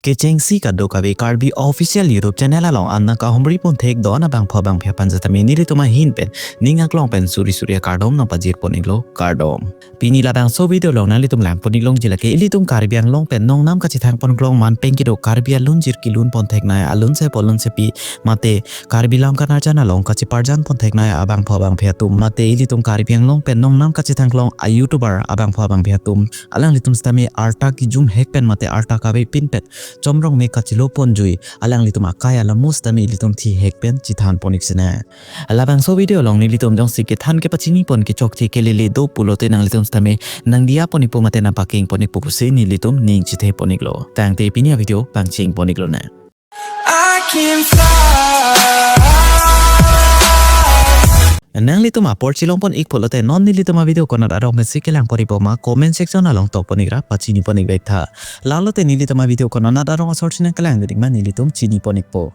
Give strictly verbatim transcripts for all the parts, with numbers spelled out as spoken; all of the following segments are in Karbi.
Kechengsi kadokave Karbi Official YouTube Channel along an nangkahumri ponthek do-an abangphu abangphi aphan setame nelitum ahin pen ning aklong pen suri suri akardom nangpajir pon-iklo, kardom. Pini labangso video along nanglitum lang pon-ik longji lake ilitum Karbi Anglong pen nongnam kachethang pon klong man pen kedo Karbi alunjir kelun pontheknei alunsepo alunsepi mate Karbi Lam Kanar Jan along kacheparjan pontheknei abangphu abangphi atum mate ilitum Karbi Anglong pen nongnam kachethang klong a-YouTuber abangphu abangphi atum alanglitum setame arta kejum hek pen mate arta kave pin pen chomrong me kachelo ponjui alanglitum akai alamo setame ilitum thi hek pen chethan pon-ik sene. Labangso video along nelitum jongsi kethan kepachini pon kechokche kelele do pulote nanglitum setame nangdiya pon-ikpo mate nangpakeng pon-ikpo pusi nelitum ning chethe pon-iklo. Tangte pini a-video pangcheng pon-iklonang. I can fly. Nanglitum apor chelong pon-ik pulote non nelitum a-video konat arong pensi kelang pon-ikpo ma comment section along tok pon-ikra pachini pon-ik vek tha. Lalote nelitum a-video konat arong asor chinang kelang ding ma nelitum chini pon-ikpo.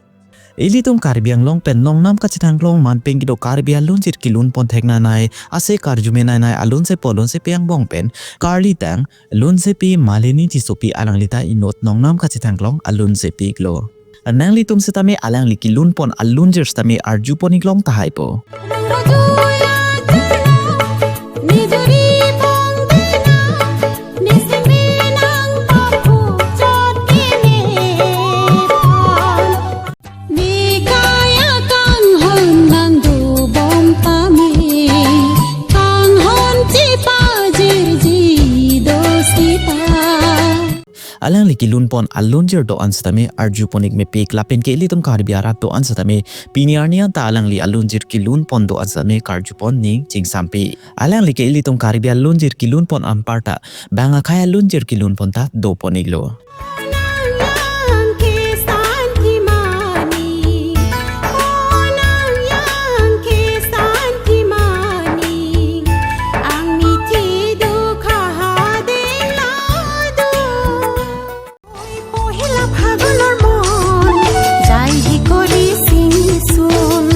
Ilitum Karbi Anglong pen nongnam kachethang klong man pen kedo Karbi alunjir kelun pontheknei nei ase karjumenei nei alunsepo alunsepi angbong pen karlitang lunsepi Malini Tissopi alanglita inut nongnam kachethang klong alunsepi iklo. Nanglitum setame alangli kelun pon alunjir setame arju pon-ik long tahai po. Ni kaya kanghon nangdobom pame, kanghon chepajirji do sita. Alangli kelun pon alunjir do-an setame arju pon-ik mepik lapen ke ilitum Karbi arat do-an setame pini arni anta alangli alunjir kelun pon do-an setame karju pon ning chingsampi. Alangli ke ilitum Karbi alunjir kelun pon anparta bang akhei alunjir kelun pon ta do pon-iklo. Oi, pohila phagunor mon, jai hi kori singsun.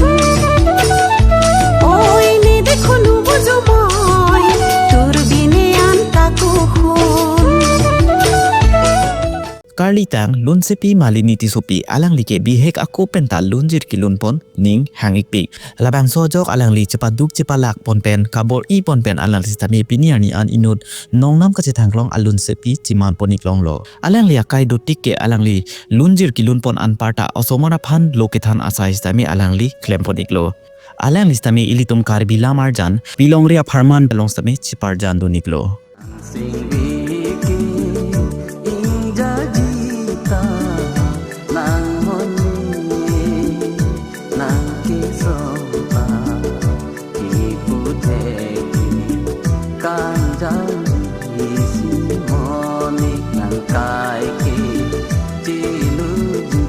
Oi, ne dekho nu bujo moi, tur bine anta kuhun. Karlitang lunsepi Malini Tissopi alangli ke bihek ako penta lunjir kelun pon ning hang-ikpik. Labangso ajok alangli chepaduk chepalak pon pen kabor-i pon pen alangli setame pini arni an inut nongnam kachethang klong alunsepi cheman pon-ik longlo. Alangli akai dotik ke alangli lunjir kelun pon anparta osomar aphan lo kethan asai setame alangli klem pon-iklo. Alangli setame ilitum Karbi Lamarjan pilongri apharman along setame cheparjan dun-iklo. Sing bikin ingjajita nang moni nang kisompa ipu theki kangjang isi moni nang kaike chiluji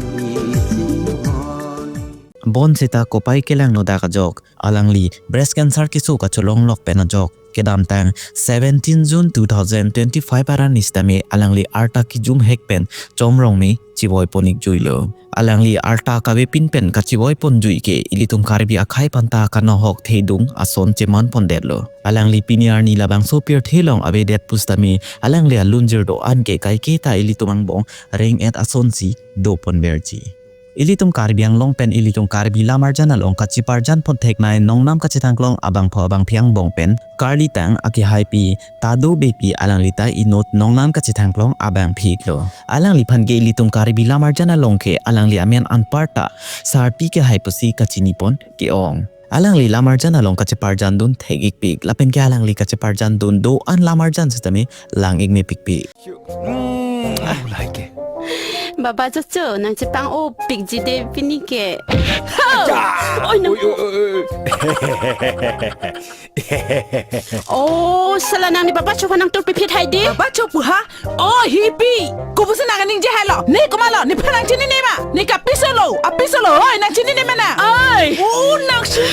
isi moni. Bonseta kopai kelangno dak ajok alangli breast cancer keso kacholonglok pen ajok kedamtang seventeen June two thousand twenty-five arni setame alangli arta kejum hek pen chomrong me chevoi pon-ik juilo. Alangli arta kave pin pen kachevoi ponjui ke ilitum Karbi akhei aphanta kanohok thedung ason cheman pondetlo. Alangli pini arni labangso pirthe along avedet pusitame alangli alunjir do-an ke kaike ta ilitum angbong reng-et asonsi do ponverji. Ilitum Karbi Anglong pen ilitum Karbi Lamarjan along kacheparjan pontheknei nongnam kachethang klong abangphu abangphi angbong pen karlitang akehaipi Tado Beypi alanglita inut nongnam kachethang klong abangphi iklo. Alangliphan ke ilitum Karbi Lamarjan along ke alangli amen anparta sarpi kehai pusi kachini pon ke-ong. Alangli Lamarjan along kacheparjan dun thek-ikpik lapen ke alangli kacheparjan dun do-an Lamarjan setame lang-ik mepikpik. Hmm, ah, mulai ke. Baba Chocho, nang chepang-o pikji de pini ke. Acha! Oi, nang. Oi, oi, oi, oi. Oh, sala nang ne Baba Cho aphan nangtur piphi thai de. Baba Cho pu ha? Oh, hipi. Kopusi nang ningje hailo. Ne komatlo, nephan nang chinine ma. Ne kapi solo, api solo. Oi, nang chinine ma nang. Oi. Oh, nang si.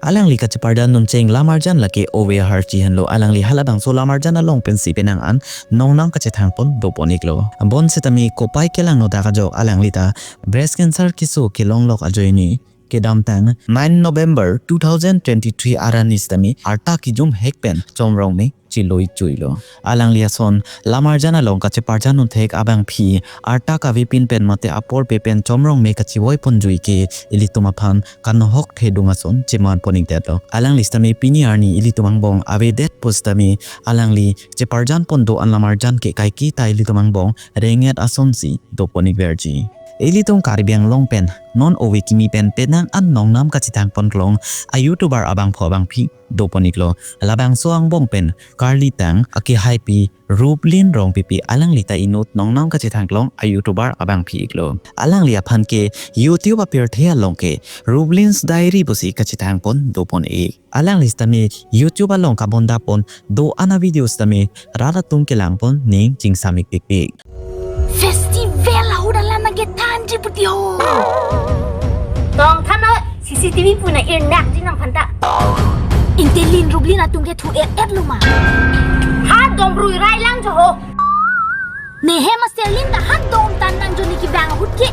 Alangli kacheparjan duncheng Lamarjan lake Ove Harchi henlo. Alangli halabangso Lamarjan along pensi penang an nongnam kachethang pon do pon-iklo. Bonsetame kopai kelangno dak ajok alanglita breast cancer keso kelonglok ajoine kedamtang nine November two thousand twenty-three arni sitame arta kejum hek pen Chom Rongme cheloi chuilo. Alangli ason lamarjan along kacheparjan unthek abangphi arta kavepin pen mate apor pe pen Chom Rongme kachevoi ponjui ke ilitum aphan kanohok thedung ason cheman pon-ikdetlo. Alangli sitame pini arni ilitum angbong avedet pusitame alangli cheparjan pon do-an lamarjan ke kaike ta ilitum angbong renget asonsi dopon-ikverji. Ilitum Karbi Anglong pen non ove kimi pen penang an nongnam kachethang pon klong a-YouTuber abangphu abangphi dopon-iklo. Labangso angbong pen karlitang akehaipi Ruplin Rongpipi alangli ta inut nongnam kachethang klong a-YouTuber abangphi-iklo. Alangli aphan ke YouTube apirthe along ke Ruplin's Diary pusi kachethang pon dopon-ik. Alangli sitame YouTube along kabonda pon do-an a-video sitame rat atum kelang pon ning chingsam-ik pikpik. Festival ahut alam nangkethanji puti ho. Tong than o, C C T V pu nang-irnakji nangphanta. Intelin Ruplin atum ke thu-et-etlo ma. Ha dom rui rai lang jo ho. Ne hem a-Sterling ta ha dom tan nang jo ne kevang ahut ke.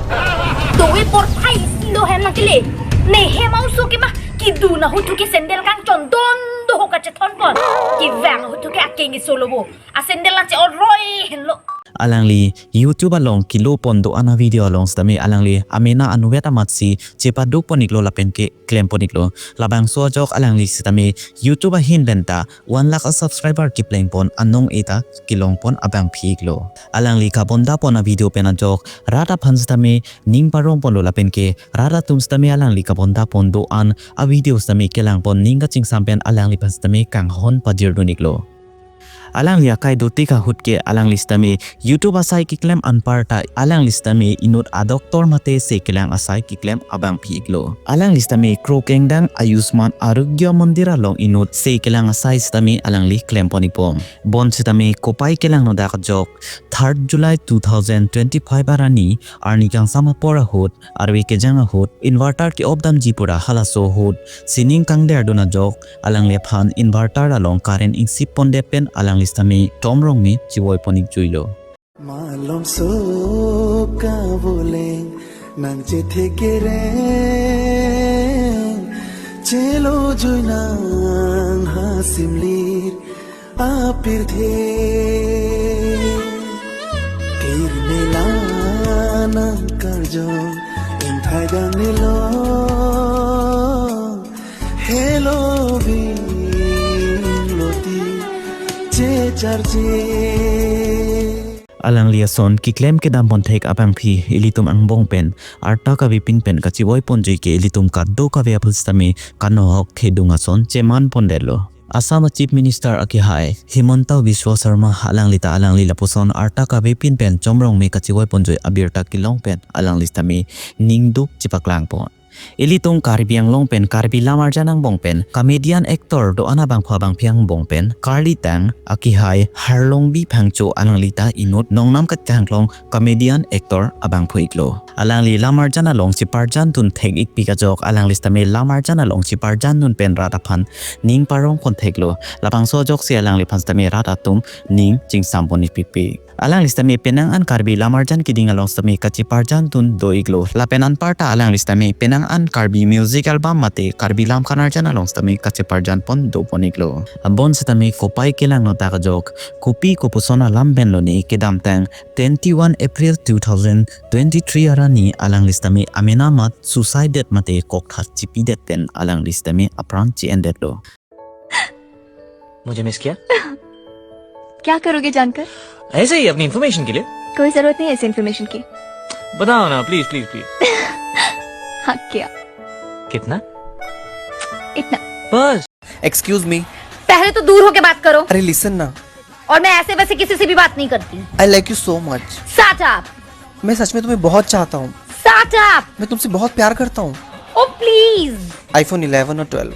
Doe porthai isi lo hem nangkele. Ne hem a-oso ke ma kedun ahut thu ke sandal kangchon don do ho kachethon pon. Kevang ahut thu ke akeng iso lo bo. A-sandal lang che-oroi henlo. Alangli YouTube along kelo pon do-an a-video along sitame alangli amena anvet amatsi chepaduk pon-iklo lapen ke klem pon-iklo. Labangso ajok alangli sitame YouTube ahin pen ta one lakh a-subscriber kepleng pon anong eta kelong pon abangphi-iklo. Alangli kabonda pon a-video pen ajok rat aphan sitame ning parong ponlo lapen ke rat atum sitame alangli kabonda pon do-an a-video sitame kelang pon ning kachingsam pen alangliphan sitame kanghon pajirdun-iklo. Alangli akai dotik ahut ke alangli sitame YouTube asai keklem anparta alangli sitame inut a-doctor mate se kelang asai keklem abangphi-iklo. Alangli sitame Krokengdang Ayushman Arogya Mandir along inut se kelang asai sitame alangli klem pon-ikpo. Bonsitame kopai kelangno dak ajok third July two thousand twenty-five arni arni kangsam apor ahut arve kejang ahut inverter ke-op damji pura halaso ahut sining kangderdun ajok alangliphan inverter along current ingsip pondet pen alangli sitame Chom Rongme chevoi pon-ikjuilo. Malom so kavoleng nang chethe kereng chelo jui nang ha simlir apirthe tirmela nang karjong ingthai gang nilo helo ving loti che charje. Alangli ason keklem kedam ponthek abangphi ilitum angbong pen arta kavepin pen kachevoi ponjui ke ilitum kadokave aphan sitame kanohok thedung ason cheman pondetlo. Assam a-Chief Minister akehai Himanta Biswa Sarma alangli ta alangli lapuson arta kavepin pen Chom Rongme kachevoi ponjui abirta kelong pen alangli sitame ningduk chepaklang pon. Ilitum Karbi Anglong pen Karbi lamarjan angbong pen comedian actor do-an abangphu abangphi angbong pen karlitang akehai Harlongbi Phangcho alangli ta inut nongnam kachethang klong comedian actor abangphu-iklo. Alangli lamarjan along cheparjandun thek-ikpik ajok alangli sitame lamarjan along cheparjandun pen rat aphan ning parong pontheklo. Labangso ajoksi alangliphan sitame rat atum ning chingsam pon-ikpikpik. Alangli sitame penang an Karbi lamarjan keding along sitame kacheparjandun do-iklo. Lapen anparta alangli sitame penang an Karbi music album mate Karbi lam kanarjan along sitame kacheparjan pon dopon-iklo. Bonsitame kopai kelangno dak ajok kopi kopuson alam pen lone kedamtang twenty-one April two thousand twenty-three arni alangli sitame amena amat suicide mate koktha chepidet pen alangli sitame apran che-endetlo. मुझे मिस किया? क्या करोगे जानकर? ऐसे ही, अपनी इन्फॉर्मेशन के लिए। कोई जरूरत नहीं है ऐसी इन्फॉर्मेशन की। बताओ ना, प्लीज, प्लीज, प्लीज। हक किया। कितना? इतना। बस। Excuse me. पहले तो दूर होके बात करो। अरे लिसन ना। और मैं ऐसे वैसे किसी से भी बात नहीं करती। I like you so much। Shut up। मैं सच में तुम्हें बहुत चाहता हूँ। Shut up। मैं तुमसे बहुत प्यार करता हूँ। Oh please। आईफोन इलेवन और ट्वेल्व।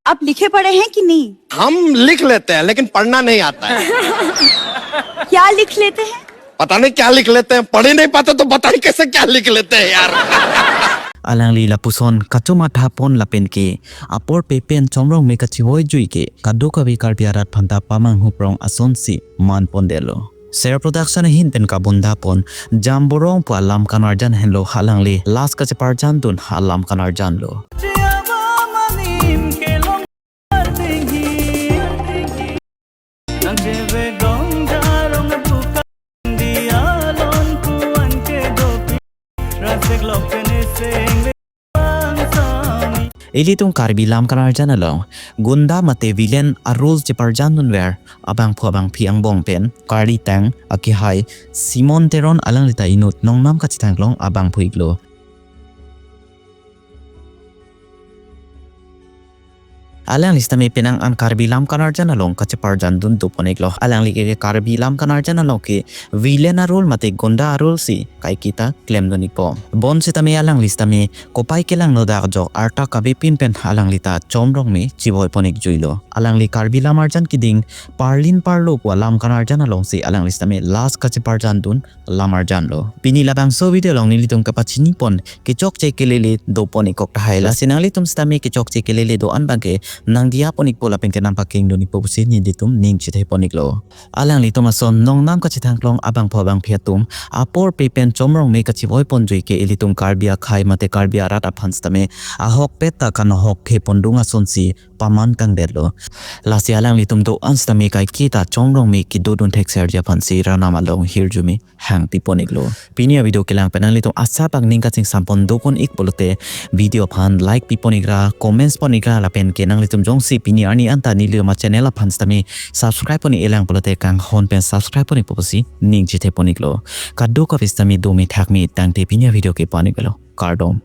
आप लिखे पढ़े हैं कि नहीं? हम लिख लेते हैं, लेकिन पढ़ना नहीं आता है। क्या लिख लेते हैं? पता नहीं क्या लिख लेते हैं, पढ़ ही नहीं पाते तो बताइए कैसे क्या लिख लेते हैं यार। Alangli lapuson kachomatha pon lapen ke apor pe pen Chom Rongme kachevoi jui ke kadokave Karbi arat aphanta pamanghu prong asonsi man pondetlo. Ser Production ahin pen kabunda pon Jamborong pu alam kanarjan henlo, halangli last kacheparjan dun alam kanarjan lo. Ilitum Karbi lam kanarjan along gunda mate villain a-role cheparjan dunver abangphu abangphi angbong pen Karli Tang akehai Simon Teron alanglita inut nongnam kachethang along abangphu iklo. Alangli sitame penang an Karbi lam kanarjan along kacheparjan dun dopon iklo. Alangli ke Karbi lam kanarjan along ke villain a-role mate gunda a-role si kaiketa klem dun ikpo. Bonsitame alangli sitame kopai kelang nodak jok arta kavepin pen alanglita Chom Rongme chevoi pon ik juilo. Alangli Karbi lam arjan keding parlin parlo pu alam kanarjan alongsi alangli sitame last kacheparjan dun lam arjan lo. Pini labangso video along nelitum kapachini pon kechokche kelele dopon ikok tahai. Lasi nanglitum sitame kechokche kelele do-an abangke nangdiya pon ikpo lapen ke nangpakeng dun ikpo pusi nelitum ning chethe pon iklo. Alanglitum ason nongnam kachethang along abangphu abangphi atum apor pe pen Chom Rongme kachevoi ponjui ke ilitum Karbi akhei mate Karbi arat aphan sitame ahokpet ta kanohok khe pondung asonsi paman kangdetlo. Lasi alanglitum do-an sitame kaiketa Chom Rongme kedo dun thekserji aphansi ranam along hirjume hangpi pon iklo. Pini a-video kelang pen nanglitum asap aning kachingsam pon dopon ik pulote video aphan like pi pon ikra, comments pon ikra lapen ke nanglitum jongsi pini arni anta nelitum a-channel aphan sitame subscribe pon ik-e lang pulote kanghon pen subscribe pon ikpo pusi ning chethe pon iklo. Kadokave sitame dome thakme tangte pini a-video ke pon iklo. Kardom.